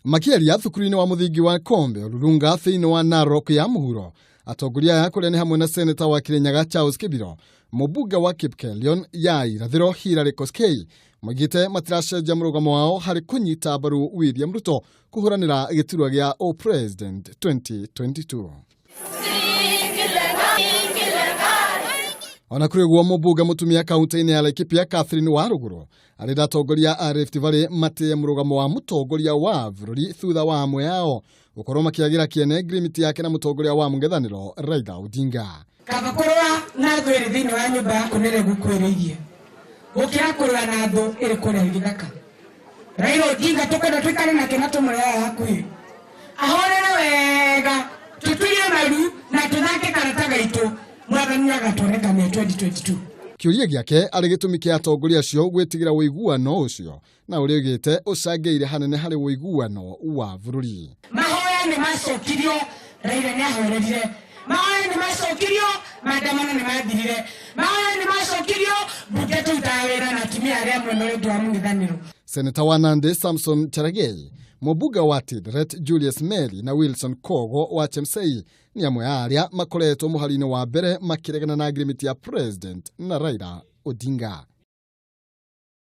Makĩaria thukuru-inĩ wa mũthingi wa Kombe Olulunga thĩinĩ wa Narok ya mũhuro, atongoria aya kũrĩa nĩ hamwe na seneta wa Kirinyaga Charles Kibiro, mũmbunge wa Kipkelion ya irathĩro Hilary Koskei, moigĩte matiracenjia mũrũgamo wao harĩ kũnyita mbaru William Ruto kũhũranĩra gĩturwa gĩa ũpresident 2022. Ona kũrĩ ũguo, mũmbunge mũtumia kaunti-inĩ ya Laikipia Catherine Waruguru arenda atongoria a Rift Valley matĩe mũrũgamo wa mũtongoria wa bũrũri thutha wa amwe ao gũkorwo makĩagĩra kĩene ngirimiti yake na mũtongoria wa mũng'ethanĩro Raila Odinga. Kaba kũrũa na thũ ĩrĩ thĩinĩ wa nyũmba yaku nĩrĩa ĩgũkuĩrĩirie gũkĩra kũrũa na thũ ĩrĩ kũrĩa gĩthaka. Raila Odinga tũkwenda tũikare nake na tũmũrehe hakuhĩ ahorere wega, tũturie maru na tũthake karata gaitũ, Mwathani agatũrekania 2022. Kĩũria gĩake arĩ gĩtũmi kĩa atongoria acio gwĩtigĩra ũiguano ũcio na ũrĩa oigĩte ũcangĩire hanene harĩ ũiguano wa bũrũri. Mahoya nĩ macokirio, Raila nĩ ahorerire. Mahoya nĩ macokirio, maandamano nĩ mathirire. Mahoya nĩ macokirio, mbunge tũrutaga wĩra na atumia arĩa mwena ũyũ ũngĩ wa mũng'ethanĩro. Seneta wa Nandi Samson Cherargei, mũmbunge wa Tinderet Julius Meli na Wilson Kogo wa Chemsei nĩ amwe a arĩa makoretwo mũhari-inĩ wa mbere makĩregana na ngirimiti ya President na Raila Odinga.